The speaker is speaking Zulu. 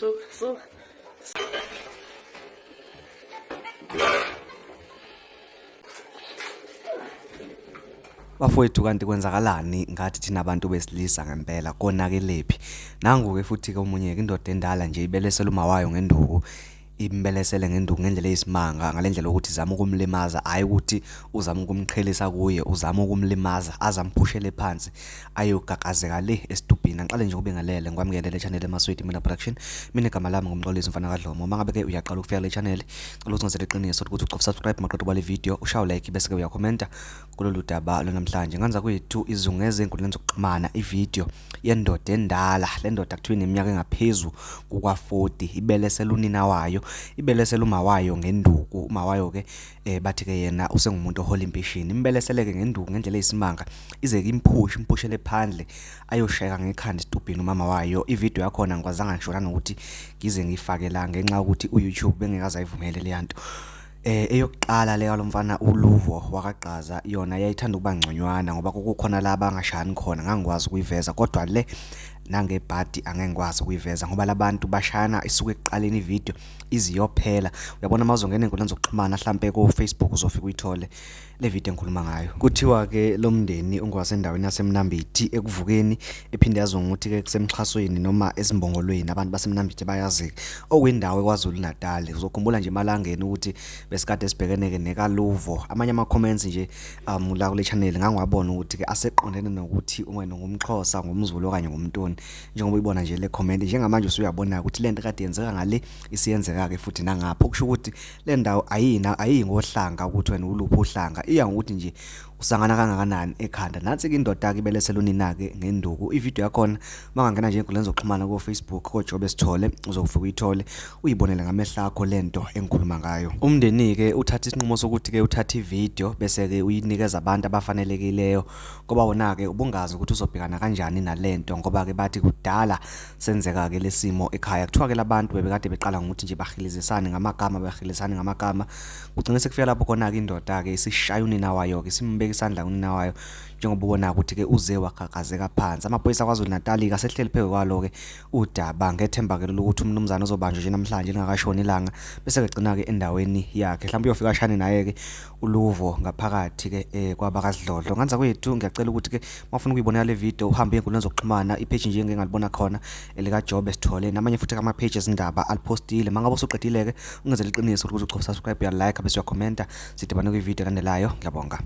Suka, suka. Bafowethu, kanti kwenzakalani ngathi thina abantu besilisa ngempela konakelephi? Nangu-ke futhi-ke omunye-ke indoda endala nje ibelesela uma wayo ngenduku, imbelesele ngenduku ngendlela eyisimanga, ngale ndlela yokuthi izama ukumlimaza, hhayi ukuthi uzama ukumqhelisa kuye, uzama ukumlimaza aze amphushele phansi ayogagazeka le esitubhini. Angiqale nje ukubingelele ngikwamukele le channel eMaswidi Mina Production. Mina igama lami nguMxolisi mfana kaDlomo. Uma ngabe-ke uyaqala ukufika kule channel, cela ukuthi ungenzele iqiniso ukuthi ucofa subscribe maqeda ubale video, ushaye like bese-ke uyakhomenta kulolu daba lwanamhlanje. Nganza kwethu izungeze enkundleni zokuxhumana ividiyo yendoda endala. Le ndoda kuthiwa ineminyaka engaphezu kuka-40, ibelesela unina wayo, ibelesela uma wayo ngenduku. Uma wayo-ke bathi-ke yena usengumuntu ohola impesheni. Imbelesele-ke ngenduku ngendlela eyisimanga, ize-ke imphushe, imphushele phandle ayoshayeka ngekhanda esitubhini umama wayo. Ividiyo yakhona angikwazanga ngisho nanokuthi ngize ngiyifake la ngenxa yokuthi u-YouTube bengekaze ayivumele leya nto. Eyokuqala le yalo mfana uLuvo wakaGqaza yona yayithanda ukuba ngconywana ngoba kukhona la abangashayani khona, ngangikwazi ukuyiveza, kodwa le nangebhadi angeke ngikwazi ukuyiveza ngoba labantu bashayana isuke ekuqaleni ividiyo iziyophela. Uyabona uma uzongena ey'nkundleni zokuxhumana hlampe ko-Facebook uzofika uyithole le video engikhuluma ngayo. Kuthiwa-ke lo mndeni ungowasendaweni yaseMnambithi ekuvukeni, ephinde yaziwa ngokuthi-ke kusemxhasweni noma esimbongolweni, abantu baseMnambithi bayazi-ke, okuyindawo eKwaZulu Natal. Uzokhumbula nje emalangeni ukuthi besikade sibhekene-ke nekaLuvo. Amanye ama-comments nje la kule channel ngangiwabona ukuthi-ke aseqondene nokuthi wena ungumXhosa, ngumZulu okanye ngumNtoni. Njengoba uyibona nje le comment njengamanje usuyabona ukuthi lento kade yenzeka ngale isiyenzeka-ke futhi nangapha, okusho ukuthi le ndawo ayina ayiyi ngohlanga ukuthi wena uluphi uhlanga, iya ngokuthi nje usangana kangakanani ekhanda. Nansi-ke indoda-ke ibelesela unina-ke ngenduku. Ividiyo yakhona uma ungangena nje ey'nkundleni zokuxhumana ko-Facebook koJobe Sithole uzofika uyithole uyibonele ngamehlo akho lento engikhuluma ngayo. Umndeni-ke uthatha isinqumo sokuthi-ke uthathe ividiyo bese-ke uyinikeza abantu abafanelekileyo, ngoba wona-ke ubungazi ukuthi uzobhekana kanjani nalento, ngoba-ke bathi kudala senzeka-ke lesimo ekhaya. Kuthiwa-ke labantu bebekade beqala ngokuthi nje bahilizisane ngamagama, bahilizisane ngamagama, kugcine sekufika lapho khona-ke indoda-ke isishaya unina wayo-ke, isimbeka isandla unina wayo, njengoba ubona ukuthi-ke uze wagagazeka phansi. Amaphoyisa KwaZulu Natal-ke asehleli phezu kwalo-ke udaba, ngethemba-ke lokuthi umnumzane uzobanjwa nje namhlanje lingakashoni ilanga, bese-ke egcina-ke endaweni yakhe. Mhlawumbe uyofika ashane naye-ke uLuvo ngaphakathi-ke kwabakaSidlodlo. Nganza kwethu ngiyacela ukuthi-ke uma ufuna ukuyibonela le video uhambe ey'nkundleni zokuxhumana, ipage nje engike ngalibona khona elikaJobe Sithole, namanye futhi ama-page ezindaba alipostile. Uma ngabe usuqedile-ke ungenzele iqiniso ukuthi ucofa subscribe, uya-like bese uyakhomenta. Sidibane kwividiyo elandelayo. Ngiyabonga.